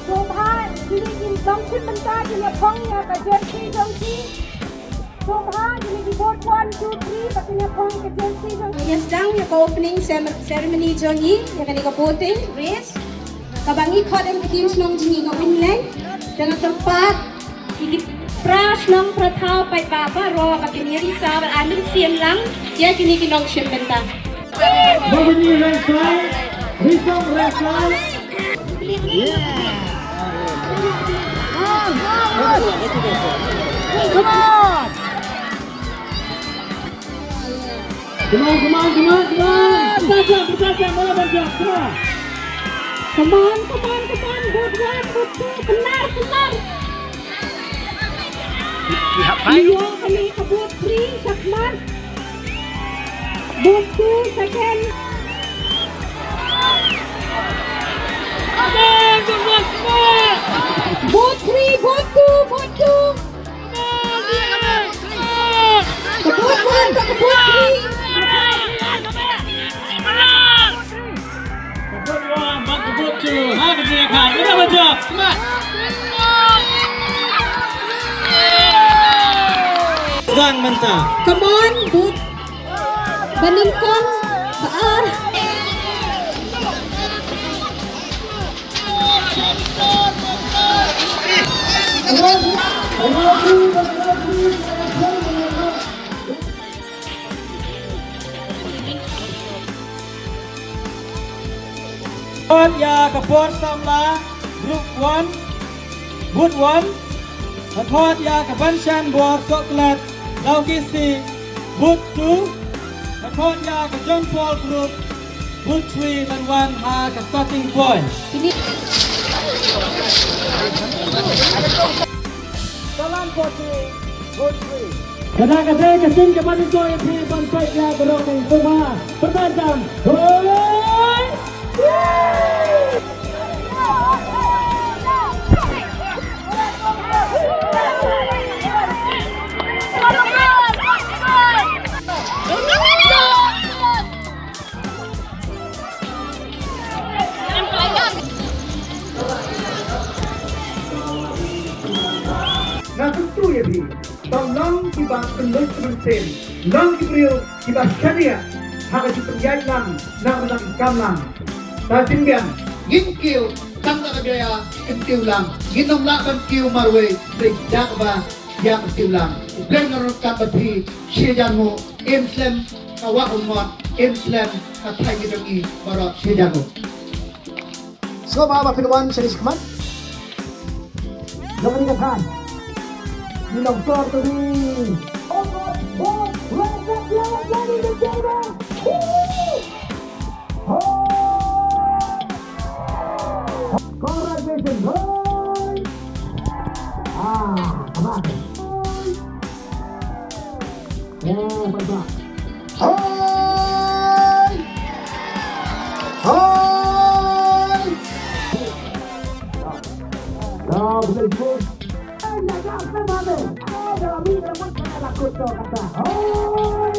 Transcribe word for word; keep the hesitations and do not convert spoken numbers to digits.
Sngewbha kine ki nongshim bynta kin ïa phong ïa ka jersey jong ki. Sngewbha kine ki booth one, two, three ba kin ïa phong ïa ka jersey jong ki. Ngi sdang ïa ka opening cere-, ceremony jong ngi ïa kane ka boating race. Kaba ngi khot ïa ka theme shnong jong ngi ka Unleng. Te na kyrpad ïa ki para shnong para thaw paidbah baroh ba kin ïa risa bad ai mynsiem lang ïa kine ki nongshim bynta. Ba ngi resa, resa, resa. Come on! Come on, come on, come on, come on. Bertahan, bertahan, malah bertahan. Come on. Come on, come on, come on. Booth one, booth two. Benar, benar. Ïa, kali ka booth three, shakmat. Booth two, second. Come on, come on, come on. Booth three, booth two, booth two. Ka booth one, ka booth three. Ka booth one, ka booth two. Ha, ka booth one. Good job. Come on. Dang mynta. Come on, booth. Ba nyngkong, ba ar. Khot ïa ka por samla, group one, booth one. Khot ïa ka Banshan Bor Chocolate, Lawkisi, booth two. Khot ïa ka John Paul Group, booth three, ban wan ha ka starting point. Salam Forty, booth three. Ka dei ka dei ka sien kaba nyngkong ïa phi ban peit ïa ka rong nongtuma. Pyrta jam. Hoi! Nga kyntu ïa phi, ban long kiba kynduh mynsiem, long ki briew kiba shaniah ha ka jingpynïaid lang, na ka bynta ki kam lang. Sa shisien biang, ngin kiew tang da ka jia kyntiew lang, ngin ym lah ban kiew marwei, hynrei da kaba ïa kyntiew lang. U Blei un ryngkat bad phi shi hajar nguh. Im slem ka wah u mot, im slem ka thaiñ ka jong ngi baroh shi hajar nguh. Sngewbha ba phin wan shane shakhmat. Jong kane ka thaiñ. Ngi long sor to ri. Congratulations. Hoi. Ah, come on. Eh, baik, baik. Hoi! Hoi! Lovely food. Eh, dah, dah, dah, dah, dah. Eh, dah, dah, dah, dah, dah, dah, dah, dah, dah. Hoi!